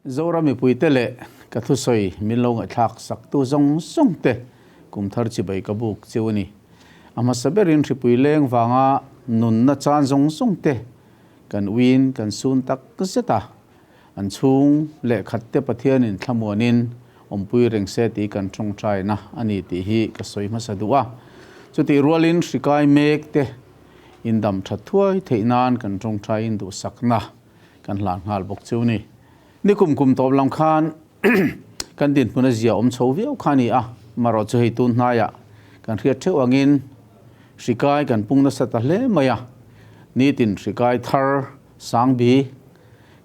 Zoram mipuite leh ka thusawi min lo ngaihthlak saktu zawng zawng te kum thar chibai ka buk cheu a ni. A hmasa berin hripui leng vanga nunna chan zawng zawng te kan uiin kan sun tak zet a, an chhung leh khat te Pathianin thlamuanin awmpui reng se tih kan tawngtaina a ni tih hi ka sawi hmasa duh a. Chutih rualin hrikai mek te indam that thuai theih nan kan tawngtaiin duhsakna kan hlan nghal bawk chu ni. Ni kum kum tawp lam khan kan dinhmun a zia awm chho viau kha a ni a, marawh chu hei tun hnaiah kan hriat theuh angin hrikai kan pung nasa ta hle mai a, nitin hrikai thar sang bi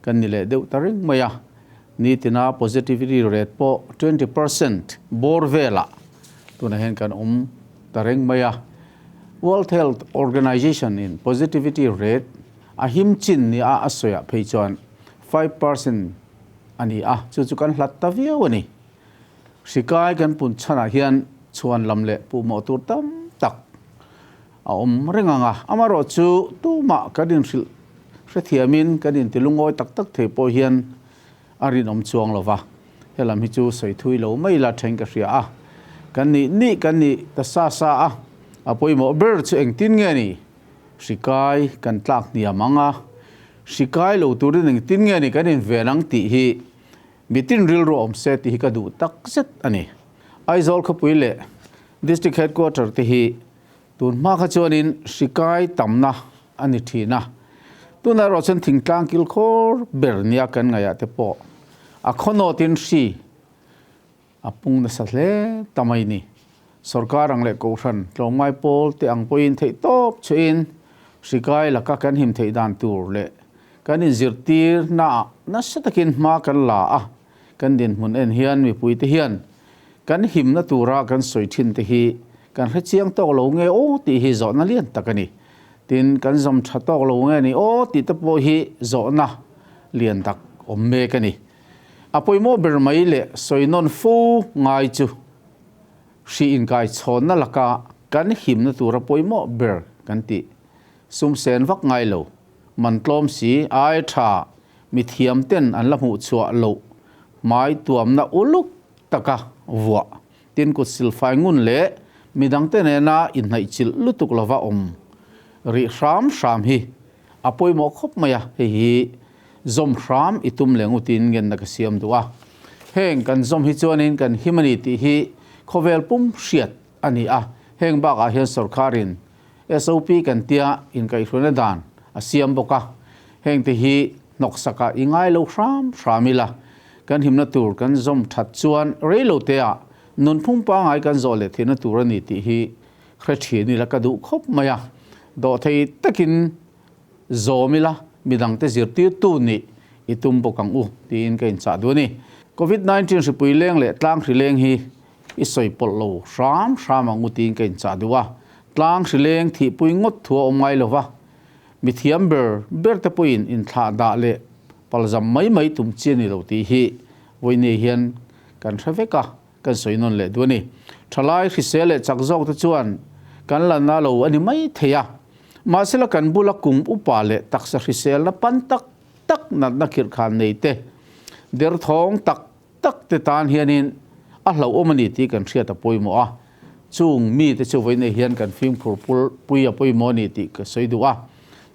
kan ni leh deuh ta reng mai a, nitina positivity rate pawh 20% bawr velah tunah hian kan awm ta reng mai a. World Health Organization in positivity rate A him chin nia a sawiah phei chuan 5% a ni a, chu chu kan hlat ta viau a ni. Hrikai kan pun chhanah hian chhuan lam leh puhmawh tur tam tak a awm reng ang a, amaherawh chu tumah kan inhrilh hrethiamin kan intilungawi tak tak thei pawh hian a rinawm chuang lo va, helam hi chu sawi thui lo mai la then ka hria a, kan nih nih kan nih ta sa sa a, a pawimawh ber chu engtin nge ni? Hrikai kan tlak hniam ang a, hrikai lo turin engtin nge ni kan inven ang tih hi mitin rilru awm se tih hi ka duh tak zet a ni. Aizawl khawpui leh District Headquarter te hi tun hma kha chuanin hrikai tamna a ni thin a, tunah erawh chuan thingtlang kilkhawr ber nia kan ngaihah te pawh a khawnawtin hri A pung nasa hle ta mai ni. Sorkar ang leh Kohhran tlawmngai pawl te ang pawhin theih tawp chuhin hrikai laka kan him theih dan tur leh kan inzirtir naah nasa takin hma kan la a, kan dinhmun en hian mipui te hian kan himna tura kan sawi thin te hi kan hre chiang tawk lo nge aw tih hi zawhna lian tak a ni. Tin, kan zawm tha tawk lo nge ni aw tih te pawh hi zawhna lian tak awm mek a ni. A pawimawh ber mai leh sawi nawn fo ngai chu hri inkai chhawnna laka kan himna tura pawimawh ber kan tih. Sum sen vak ngai lo, man tlawm si ai tha mithiam ten an la hmuh chhuah loh hmai tuamna uluk taka vuah tin kut silfai ngun leh midangte nena inhnaihchilh lutuk lova awm rih hram hram hi a pawimawh khawp mai a, hei hi zawm hram i tum leh ngutin ngenna ka siam duh a. Heng kan zawm hi chuanin kan him a ni tih hi khawvel pum hriat a ni a, heng bakah hian sorkarin SOP kan tia inkaihhruaina dan a siam bawk a, hengte hi hnawksakah i ngai lo hram hram ila, kan himna tur kan zawm that chuan reiloteah nunphung pangngai kan zawh leh theihna tur a ni tih hi hre thin ila ka duh khawp mai a, dawhthei takin zawm ila midangte zirtirtu nih i tum bawk ang u tiin ka inchah duh a ni. Covid 19 hripui leng leh tlang hri leng hi i sawi pawlh lo hram hram ang u tiin ka inchah duh a, tlang hri leng thihpui ngawt thu a awm ngai lo va, mithiam ber ber te pawhin inthlah dah leh palzam mai mai tum chi a ni lo tih hi vawiin hian kan hre vek a. Kan sawi nawn leh duh a ni. Thalai hrisel leh chak zawk te chuan kan la na lo a ni mai thei a. Mahsela kan bula kum upa leh taksa hriselna pan tak tak natna khirhkhan nei te, derthawng tak tak te tan hianin a hlauhawm a ni tih kan hriat a pawimawh a. Chung mite chu vawiin hian kan fimkhur pui a pawimawh a ni tih ka sawi duh a.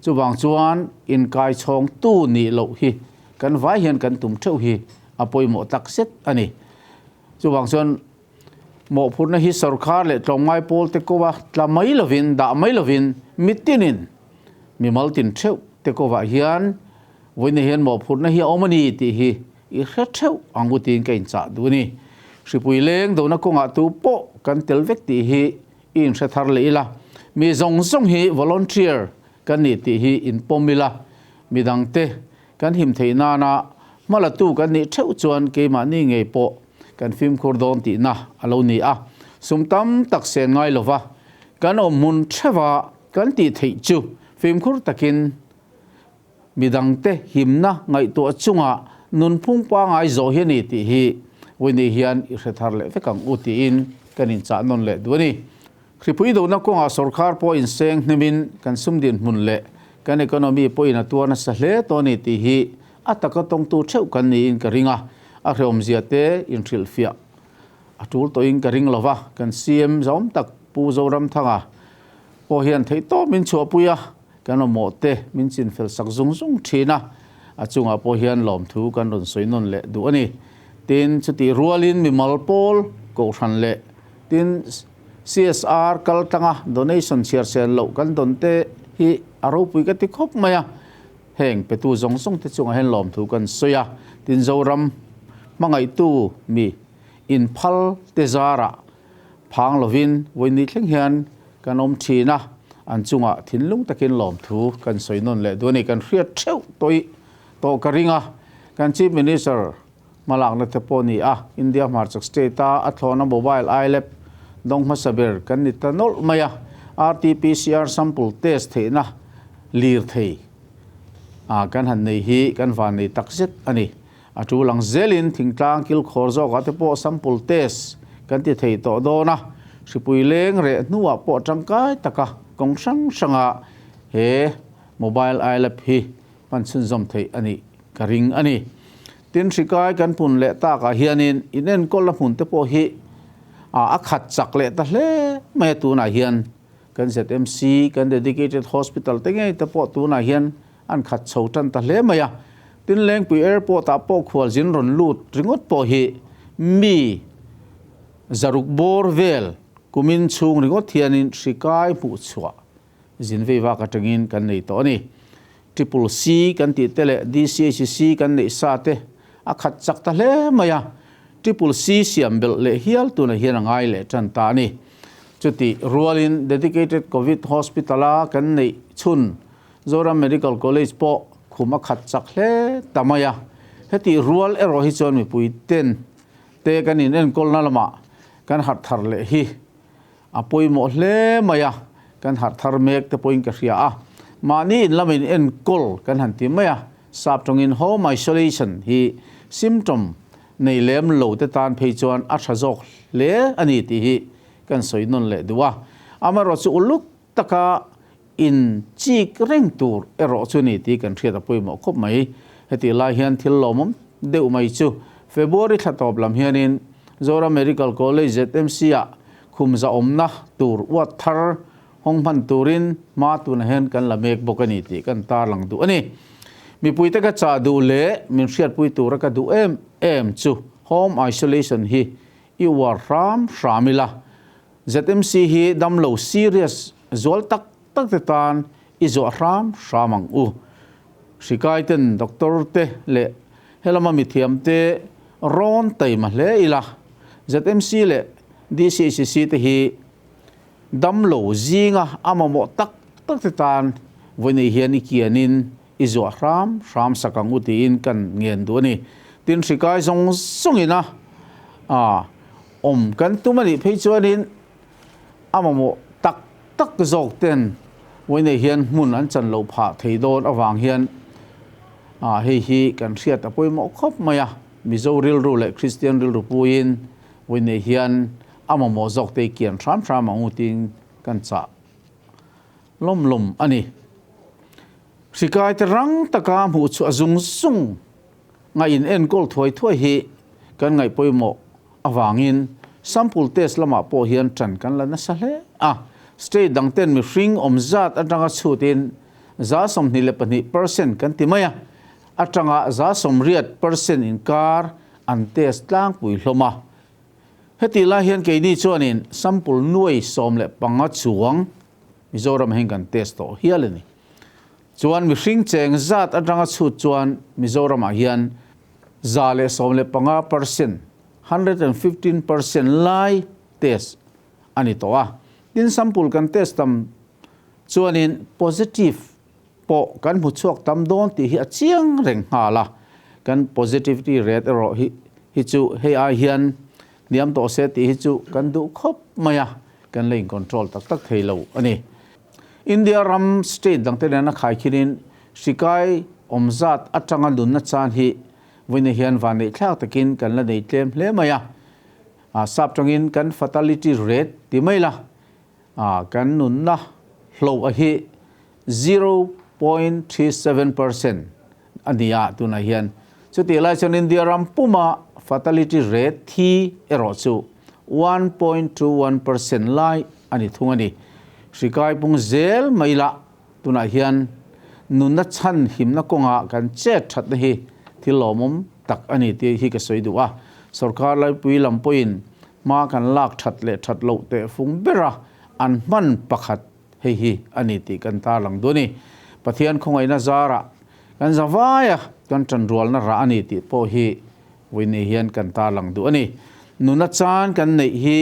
Chuvang chuan inkaichhawngtu nih loh hi kan vai hian kan tum theuh hi a pawimawh tak zet a ni. Chuvang chuan mawhphurhna hi sorkar leh tlawmngai pawl te kova tla mai lovin, dah mai lovin mitinin mimal tin theuh te kovah hian vawiin hian mawhphurhna hi a awm a ni tih hi i hre theuh ang u tiin ka inchah duh a ni. Hripui leng dona kawngah tu pawh kan tel vek tih hi i inhre thar leh ila, mi zawng zawng hi volunteer kan ni tih hi inpawm ila, midangte Kan him theih nana hmalatu kan nih theuh chuan keimahni ngei pawh kan fimkhur dawn tihna a lo ni a. Sum tam tak sen ngai lova kan awm hmun theuha kan tih theih chu fimkhur takin midangte himna ngaihtuah chunga nunphung pangai zawh hi a ni tih hi vawiin hian i hre thar leh vek ang u tiin kan inchah nawn leh duh a ni. Hripui dohna kawngah sorkar pawh inseng hnemin kan sum dinhmun leh kan economy pawhin a tuar nasa hle tawh a ni tih hi a taka tawngtu theuh kan niin ka ring a, a hrehawmzia te inhrilhfiah a tul tawhin ka ring lova, kan CM zawm tak Pu Zoramthanga pawh hian theihtawp min chhuahpui a, kan mamawh te min chinfel sak zung zung thin a, a chungah pawh hian lawmthu kan rawn sawi nawn leh duh a ni. Tin, chutih rualin mimal pawl kohhran leh tin CSR kal tlanga donation chhiar sel loh kan dawn te hi a ropui ka ti khawp mai a, heng petu zawng zawng te chungah hian lawmthu kan sawi a, tin Zoram hmangaihtu mi inphal te zarah Phang lovin vawiin thleng hian kan awm thin a, an chungah thinlung takin lawmthu kan sawi nawn leh duh a ni. Kan hriat theuh tawih tawh ka ring a, kan Chief Minister hmalakna te pawh ni a, India hmarchhak state a a thlawna mobile iLab dawng hmasa ber kan ni ta nawlh mai a, RT-PCR sample test theihna lirthei a kan han nei hi kan van nei takzet a ni. A tul ang zelin thingtlang kilkhawr zawkah te pawh sample test kan ti thei tawh dawn a, hripui leng reh hnuah pawh tangkai taka kawng hrang hranga he mobile iLab hi hman chhunzawm theih a nih ka ring a ni. Tin, hrikai kan pun leh takah hianin inenkawlna hmun te pawh hi a khat chak leh ta hle mai a, tunah hian kan ZMC, kan dedicated hospital te ngei te pawh tunah hian An khat chho tan ta hle mai a, tin Lengpui Airport ah pawh khualzin rawn lut ringawt pawh hi mi zaruk bawr vel kumin chhung ringawt hianin hri kai hmuh chhuah zin vei vak atangin kan nei tawh a ni. Triple C kan tih te leh DCHC kan neih sa te a khat chak ta hle mai a, Triple C siam belh leh hial tunah hian a ngai leh tan ta a ni. Chutih rualin Dedicated Covid Hospital a kan neih chhun Zoram Medical College pawh khum a khat chak hle ta mai a, hetih rual erawh hi chuan mipui ten te kan in enkawlna lamah kan harh thar leh hi a pawimawh hle mai a, kan harh thar mek te pawhin ka hria a, mahni in lam in enkawl kan han ti mai a, sap tawngin home isolation hi symptom nei lem lo te tan phei chuan a tha zawk hle a ni tih hi kan sawi nawn leh duh a, amaherawhchu uluk taka in chik reng tur erawh chu ni tih kan hriat a pawimawh khawp mai. Hetih lai hian thil lawmawm deuh mai chu February thla tawp lam hianin Zoram Medical College ZMC ah khum zahawmna tur uat thar hawng hman turin hma tunah hian kan la mek bawk a ni tih kan tarlang duh a ni. Mipuite ka chah duh leh min hriatpui tura ka duh em em chu Home Isolation hi i uar hram hram ila. ZMC hi damlo serious zual tak tak te tan i zuah hram hram ang u. Hrikai ten doctor te leh helama mithiam te rawn taima hle ila. ZMC leh DCHC te hi damlo zinga a mamawh tak tak te tan vawiinei hian i kianin i zuah hram hram sak ang u tiin kan ngen duh a ni. Tin, hrikai zawng zawngin a awm kan tum a nih phei chuanin a mamawh tak tak zawk ten vawiinei hian hmun an chan loh phah thei dawn avang hian hei hi kan hriat a pawimawh khawp mai a. Mizo rilru leh Kristian rilru puiin vawiinei hian a mamawh zawk te i kian hram hram ang u tiin kan chah lawm lawm a ni. Hrikai te rang taka hmuh chhuah zung zung ngaih in enkawl thuai thuai hi kan ngaih pawimawh avangin sample test lamah pawh hian ṭan kan la nasa hle a. State dang ten mihring awm zat atanga chhutin 22% kan ti mai a, atanga 80% inkar an test tlangpui hlawm a. Heti lai hian keini chuanin sample nuai 15 chuang Mizoram hian kan test tawh hial a ni. Chuan mihring cheng zat atanga chhut chuan Mizoramah hian 115%, 115%, lai test a ni tawh a. Tin sample kan test tam chuanin positive pawh kan hmu chhuak tam dawn tih hi a chiang reng nghal a, kan positivity rate erawh hi hi chu hei ai hian hniam tawh se tih hi chu kan duh khawp mai a, kan la in control tak tak thei lo a ni. India ram state dangte nena khaikhinin hri kai awm zat atanga nunna chan hi vawiin hian vanneih thlak takin kan la nei tlem hle mai a, sap tangin kan fatality rate ti mai la, Kan nunna hloh a hi 0.37% a ni a tunah hian. Chutih lai chuan India ram puma fatality rate thi erawh chu 1.21% lai a ni thung a ni. Hri kai pung zel mai la tunah hian nunna chhan himna kawngah kan chet thatna hi thil lawmawm tak a ni tih hi ka sawi duh a. Sorkar laipui lam pawhin hma kan lak that leh that loh teh fung bera an hman pakhat hei hi a ni tih kan tarlang duh a ni. Pathian khawngaihna zarah kan zavaia kan tanrualna rah a ni tih pawh hi vawiin hian kan tarlang duh a ni. Nuna chan kan neih hi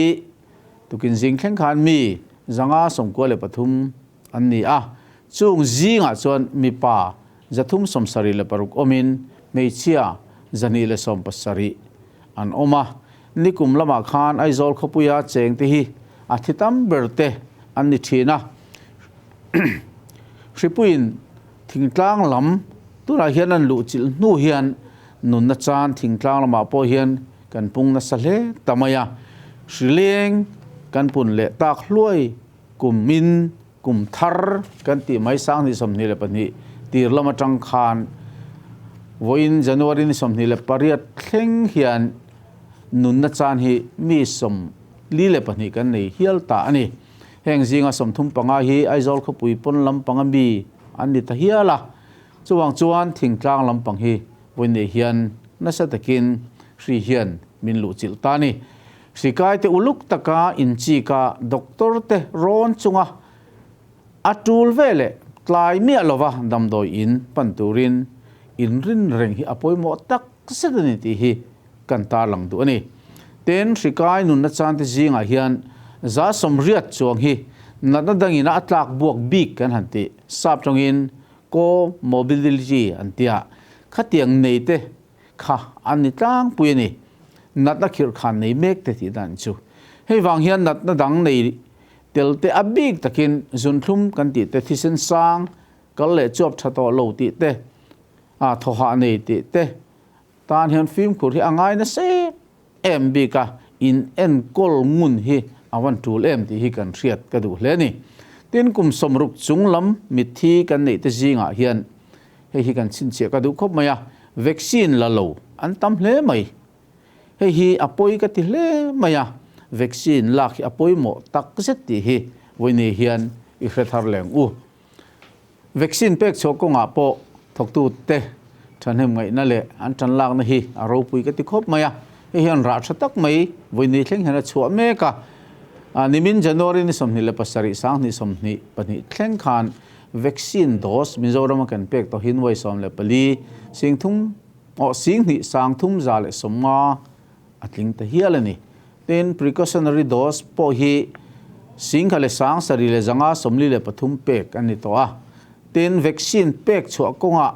tukin zing thleng khan mi 593 an ni a, chung zingah chuan mipa 376 awmin hmeichhia 217 an awm a. Nikum lamah khan Aizawl khawpuia chengte hi a thi tam ber te an ni thin a. Hripuiin thingtlang lam tunah hian an luh chilh hnu hian nunna chan thingtlang lamah pawh hian kan pung nasa hle ta mai a. Hrileng kan pun leh tak hluai kumin kum thar kan tih mai 2022 tir lam atang khan vawiin January ni 28 thleng hian nunna chan hi mi 42 kan nei hial ta a ni. Heng zinga 35 hi Aizawl khawpui pawn lampanga mi an ni ta hial a, chuvang chuan thingtlang lampang hi vawiin nei hian nasa takin hri hian min luhchilh ta a ni. Hri kaite uluk taka inchika doctor te rawn chunga a tul veleh tlai miah lova damdawi in pan turin inrin reng hi a pawimawh tak zet a ni tih hi kan tarlang duh a ni. Tin, hri kai nunna chante zingah hian 180 chuang hi natna dangina a tlak buak bik kan han tih sap tawngin co-morbidity an tia khatiang nei te kha an ni tlangpui a ni. Natna khirh khan nei mek te tih dan chu. Hei vang hian natna dang nei tel te a bik takin zunthlum kan tih te, thisen sang kal leh chuap tha tawh lo tih te, a thawhah nei tih te tan hian fimkhur hi a ngai nasa em em bik a, in enkawl ngun hi a van tul em tih hi kan hriat ka duh hle a ni. Tin, kum 60 chung lam mitthi kan neih te zingah hian Hei hi kan chhinchhiah ka duh khawp mai a, vaccine la lo an tam hle mai. Hei hi a pawi ka ti hle mai a, vaccine lak hi a pawimawh tak zet tih hi vawiin hian i hre thar leng u. Vaccine pek chhuah kawngah pawh thawktute thahnem ngaihna leh an tan lakna hi a ropui ka ti khawp mai a, hei hian rah tha tak mai vawiin thleng hian a chhuah mek a. Nimin January ni 27 2022 thleng khan Vaccine dose Mizoram a kan pek tawh hi nuai 14 sing thum aw sing hnih sang thum za leh 50 a tling ta hial a ni. Tin, precautionary dose pawh hi sing kha leh sang sarih leh zanga 43 pek a ni tawh a. Tin, vaccine pek chhuah kawngah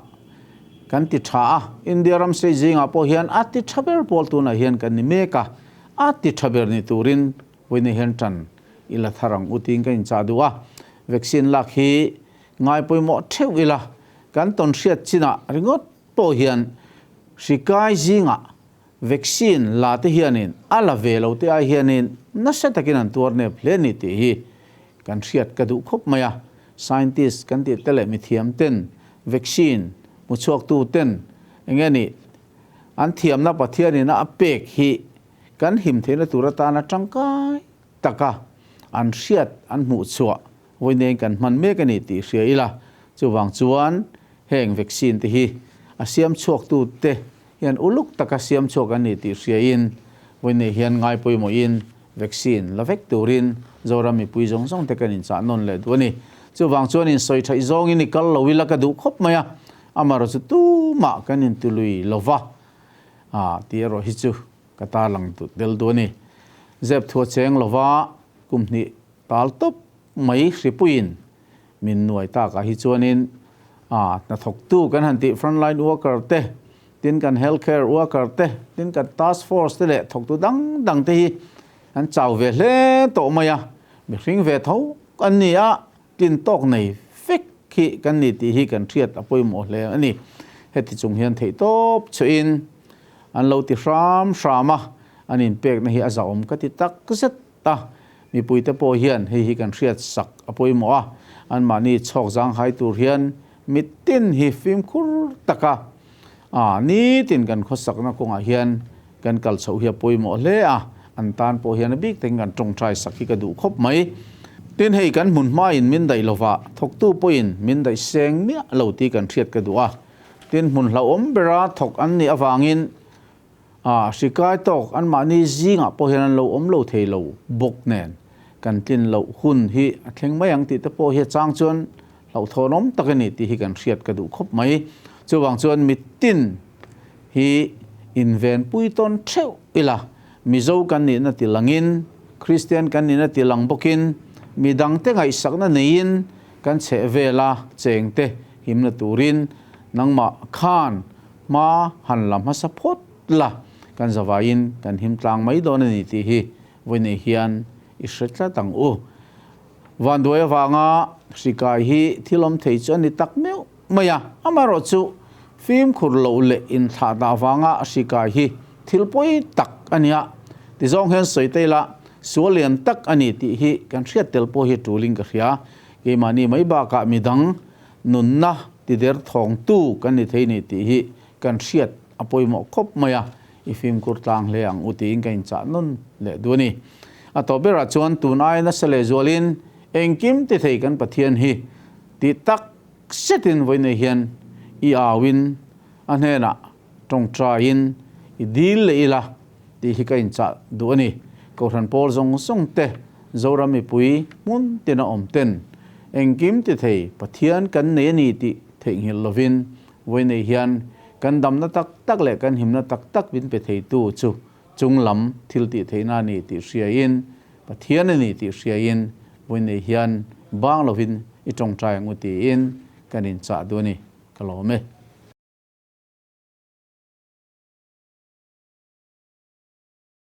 kan ti tha a, India ram state zingah pawh hian a ti tha ber pawl tunah hian kan ni mek a, a ti tha ber ni turin Vawiin hian tan i la thar ang u tiin ka inchah duh a, vaccine lak hi ngai pawimawh theuh ila, kan tawn hriat chinah ringawt pawh hian hri kai zingah vaccine la te hianin a la ve lo te ai hianin nasa takin an tuar nep hle ni tih hi kan hriat ka duh khawp mai a, scientist kan tih te leh mithiam ten vaccine hmuchhuaktu ten enge nih an thiamna Pathianin a pek hi Kan him theihna tur atana tangkai taka an hriat an hmuh chhuah vawiin kan hman mek a ni tih hria ila, chuvang chuan heng vaccine te hi a siam chhuaktute hian uluk taka siam chhuak an ni tih hriain vawiin hian ngai pawimawhin vaccine la vek turin Zoram mipui zawng zawng te kan inchah nawn leh duh a ni. Chuvang chuan insawi thaih zawngin i kal lo ila ka duh khawp mai a, amaherawhchu chu tumah kan intului lova. A tih erawh hi chu ka tarlang tel duh a ni. Zep thua cheng lova kum hnih tal tawp mai hripuiin min nuai takah hi chuanin a hnathawktu kan han tih frontline worker te, tin kan healthcare worker te, tin kan task force te leh thawktu dang dang te hi an chau ve hle tawh mai a, mihring ve tho an ni a, Tin tawk nei vek hi kan ni tih hi kan hriat a pawimawh hle a ni. Heti chung hian theihtawp chhuahin an lo ti hram hram a, an inpekna hi a zahawm ka ti tak zet a. Mipuite pawh hian hei hi kan hriat sak a pawimawh a, anmahni chhawk zanghai tur hian mitin hi fimkhur taka. A, nitin kan khawsakna kawngah hian kan kal chhoh hi a pawimawh hle a, an tan pawh hian a bik takin kan tawngtai sak hi ka duh khawp mai. Tin, hei kan hmun hmain min daih lova, thawktu pawhin min daih seng miah lo tih kan hriat ka duh a. Tin, hmun hlauhawm bera thawk an nih avangin a hri kai tawk anmahni zingah pawh hian an lo awm lo thei lo bawk nen kan tlin loh hun hi a thleng mai ang tih te pawh hi a chang chuan hlauhthawnawm tak a ni tih hi kan hriat ka duh khawp mai. Chuvang chuan mitin hi invenpui tawn theuh ila, Mizo kan nihna ti langin, Kristian kan nihna ti lang bawkin, midangte ngaihsakna neiin kan chheh vela chengte himna turin nangmah khan hma han la hmasa phawt la, kan zavaiin kan him tlang mai dawn a ni tih hi vawiinei hian i hre tlat ang u. Vanduai avanga hri kai hi thil awm thei chu a ni tak meuh mai a, amaherawh chu fimkhur loh leh inthlah dah avanga hri kai hi thil pawi tak a nia. Tizawng hian sawi ta ila, sual lian tak a ni tih hi kan hriat tel pawh hi tulin ka hria. Keimahni mai bakah midang nunna tider thawngtu kan ni thei ni tih hi kan hriat a pawimawh khawp mai a, i fimkhur tlang hle ang u tiin ka inchah nawn leh duh a ni. A tawp berah chuan tun ai nasa leh zualin engkim ti thei kan Pathian hi tih tak zetin vawiinei hian i auin a hnenah tawngtaiin i dil leh ila tih hi ka inchah duh a ni. Kohhran pawl zawng zawng te, Zoram mipui hmun tina awm ten engkim ti thei Pathian kan nei a ni tih theihnghilh lovin vawiinei hian kan damna tak tak leh kan himna tak tak min pe theitu chu chung lam thil tih theihna a ni tih hriaiin, Pathian a ni tih hriaiin vawiinei hian bang lovin i tawngtai ang u tiin kan inchah duh a ni. Ka lawm e.